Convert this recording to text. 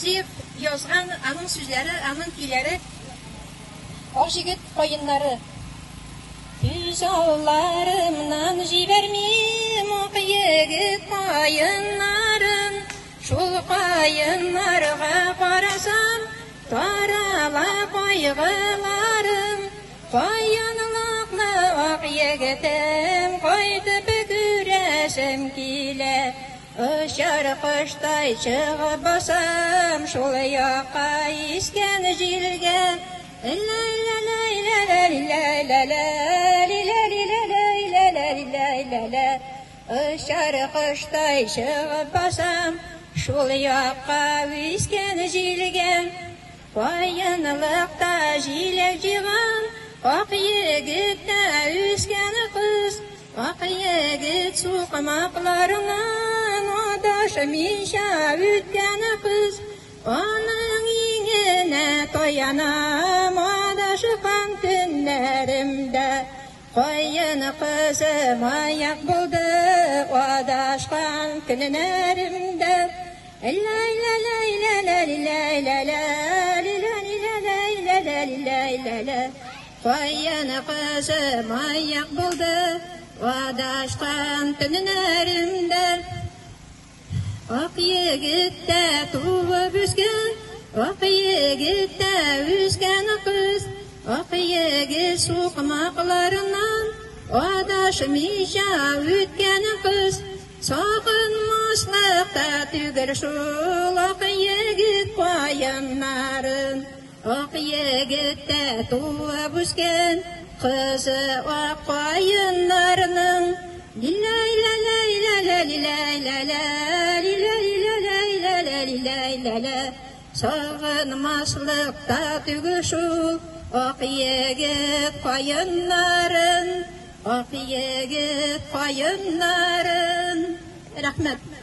Хаҗиев язган, аның сүзләре, аның көйләре. Акъегет каеннары. Күз алларымнан җибәрмим Акъегет каеннарын. Шул каеннарга карасам, тарала кайгыларым. Каенлыкны Акъегетем кайтып күрәсем килә. Очар коштай чыгып басам шул якка искән җилгә. Очар коштай чыгып басам шул якка искән җилгә. Каенлыкта җиләк җыйган Акъегеттә үскән кыз. Акъегет сукмакларыннан адашмыйча үткән кыз. Аның иңенә таянам адашкан көннәремдә. Каен кызы маяк булды адашкан көннәремдә. Каен кызы маяк булды адашкан көннәремдә. Акъегеттә туып үскән, Акъегеттә үскән кыз, Акъегет сукмакларыннан адашмыйча үткән кыз. Сагынмаслык та түгел шул Акъегет каеннарын. Акъегеттә туып үскән кызы ак каеннарның. Сагынмаслык та түгел шул Акъегет каеннарын, Акъегет каеннарын. Рәхмәт.